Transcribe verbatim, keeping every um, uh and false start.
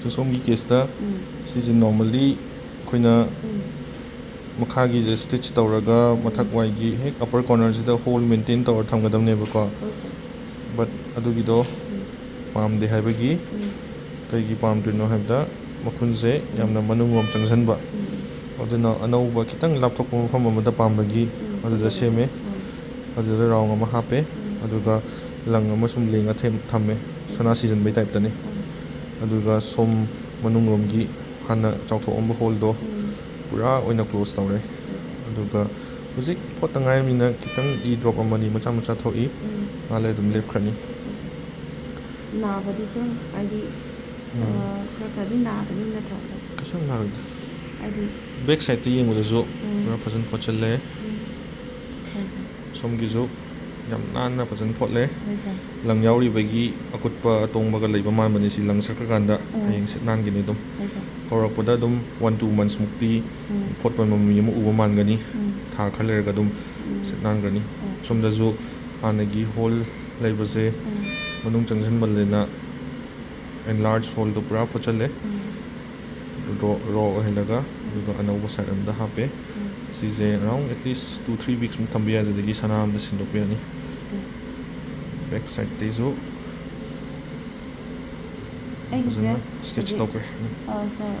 ꯑꯗꯣ ꯁꯣꯝꯒꯤ ꯀꯦꯁꯇ ꯎꯝ ꯁꯤꯁꯦ normally ꯑꯩꯈꯣꯏꯅ ꯎꯝ ꯃꯈꯥꯒꯤꯁꯦ stitch ꯇꯧꯔꯒ ꯃꯊꯛ ꯋꯥꯏꯒꯤ ꯍꯦꯛ upper cornerꯁꯤꯗ hole maintain ꯇꯧꯔ ꯊꯝꯒꯗꯕꯅꯦꯕꯀꯣ꯫ ꯍꯣꯏ ꯁꯥꯔ꯫ But ꯑꯗꯨꯒꯤꯗꯣ ꯎꯝ ꯄꯥꯝꯗꯦ ꯍꯥꯏꯕꯒꯤ ꯎꯝ ꯀꯩꯒꯤ ꯄꯥꯝꯗ꯭ꯔꯤꯅꯣ ꯍꯥꯏꯕꯗ ꯃꯈꯨꯟꯁꯦ ꯌꯥꯝꯅ ꯃꯅꯨꯡꯂꯣꯝ ꯆꯪꯁꯤꯟꯕ꯫ ꯎꯝ ꯑꯗꯨꯅ ꯑꯅꯧꯕ ꯈꯤꯇꯪ ꯂꯥꯞꯊꯣꯛꯄ ꯃꯐꯝ ꯑꯃꯗ ꯄꯥꯝꯕꯒꯤ ꯎꯝ ꯑꯗꯨꯗ ꯁꯦꯝꯃꯦ꯫ ꯎꯝ ꯑꯗꯨꯗ round ꯑꯃ ꯍꯥꯞꯄꯦ꯫ ꯎꯝ ꯑꯗꯨꯒ ꯂꯪ ꯑꯃ ꯁꯨꯝ ꯂꯦꯡꯉ ꯊꯦꯝ- ꯊꯝꯃꯦ, ꯁꯅꯥ ꯁꯤꯖꯟꯕꯩ typeꯇꯅꯤ꯫ ꯎꯝ ꯑꯗꯨꯒ ꯁꯣꯝ ꯃꯅꯨꯡꯂꯣꯝꯒꯤ ꯍꯥꯟꯅ ꯆꯥꯎꯊꯣꯛꯑꯝꯕ holeꯗꯣ ꯎꯝ ꯄꯨꯔꯥ ꯑꯣꯏꯅ close ꯇꯧꯔꯦ꯫ ꯍꯣꯏ ꯁꯥꯔ꯫ ꯑꯗꯨꯒ ꯍꯧꯖꯤꯛ ꯐꯣꯠꯇ ꯉꯥꯏꯔꯕꯅꯤꯅ ꯈꯤꯇꯪ ꯏ drop ꯑꯃꯅꯤ ꯃꯆꯥ ꯃꯆꯥ ꯊꯣꯛꯏ꯫ ꯎꯝ ꯉꯥꯏꯍꯥꯛ ꯂꯩꯔ ꯑꯗꯨꯝ ꯂꯦꯞꯈ꯭ꯔꯅꯤ꯫ ꯅꯥꯕꯗꯤ ꯈꯔ ꯍꯥꯏꯗꯤ ꯎꯝ꯫ ꯑ, ꯈꯔ ꯈꯔꯗꯤ ꯅꯥꯒꯅꯤ ꯅꯠꯇ꯭ꯔꯥ ꯁꯥꯔ? ꯀꯩꯁꯨ ꯌꯥꯝ ꯅꯥꯔꯣꯏꯗ꯫ ꯍꯥꯏꯗꯤ Back sideꯇ ꯌꯦꯡꯕꯗꯁꯨ ꯎꯝ꯫ ꯄꯨꯔꯥ ꯐꯖꯅ ꯐꯣꯠꯆꯜꯂꯦ꯫ ꯎꯝ ꯍꯣꯏ ꯁꯥꯔ꯫ ꯁꯣꯝꯒꯤꯁꯨ ꯌꯥꯝ ꯅꯥꯟꯅ ꯐꯖꯅ ꯐꯣꯠꯂꯦ꯫ ꯍꯣꯏ ꯁꯥꯔ꯫ ꯂꯪ ꯌꯥꯎꯔꯤꯕꯒꯤ ꯑꯀꯨꯠꯄ ꯑꯇꯣꯡꯕꯒ ꯂꯩꯕ ꯃꯥꯟꯕꯅꯤ ꯁꯤ ꯂꯪ ꯁꯠꯈ꯭ꯔꯀꯥꯟꯗ꯫ ꯎꯝ꯫ ꯍꯌꯦꯡ ꯁꯤꯠ ꯅꯥꯟꯒꯅꯤ ꯑꯗꯨꯝ꯫ ꯍꯣꯏ ꯁꯥꯔ꯫ ꯍꯧꯔꯛꯄꯗ ꯑꯗꯨꯝ one two months ꯃꯨꯛꯇꯤ ꯎꯝ꯫ ꯐꯣꯠꯄ ꯃꯃꯤ ꯑꯃ ꯎꯕ ꯃꯥꯟꯒꯅꯤ꯫ ꯎꯝ꯫ ꯊꯥ ꯈꯔ ꯂꯩꯔꯒ ꯑꯗꯨꯝ ꯎꯝ꯫ ꯁꯤꯠ ꯅꯥꯟꯒꯅꯤ꯫ ꯑꯣ꯫ ꯁꯣꯝꯗꯁꯨ ꯍꯥꯟꯅꯒꯤ hole ꯂꯩꯕꯁꯦ ꯎꯝ꯫ ꯃꯅꯨꯡ ꯆꯪꯁꯤꯟꯃꯜꯂꯦꯅ enlarge holeꯗꯣ ꯄꯨꯔꯥ ꯐꯣꯠꯆꯜꯂꯦ꯫ ꯎꯝ꯫ Raw, raw ꯑꯣꯏꯍꯜꯂꯒ ꯑꯗꯨꯒ ꯑꯅꯧꯕ side ꯑꯃꯗ ꯍꯥꯞꯄꯦ꯫ ꯎꯝ꯫ ꯁꯤꯁꯦ around at least two three weeks ꯃꯨꯛ ꯊꯝꯕ ꯌꯥꯏ, ꯑꯗꯨꯗꯒꯤ ꯁꯅꯥ ꯑꯃꯗ ꯁꯤꯟꯗꯣꯛꯄ ꯌꯥꯅꯤ꯫ ꯎꯝ꯫ Back sideꯇꯩꯁꯨ ꯑꯩꯒꯤꯁꯦ ꯐꯖꯅ stitch ꯍꯧꯖꯤꯛ, ꯇꯧꯈ꯭ꯔꯦ꯫ ꯎꯝ꯫ ꯑ, ꯁꯥꯔ,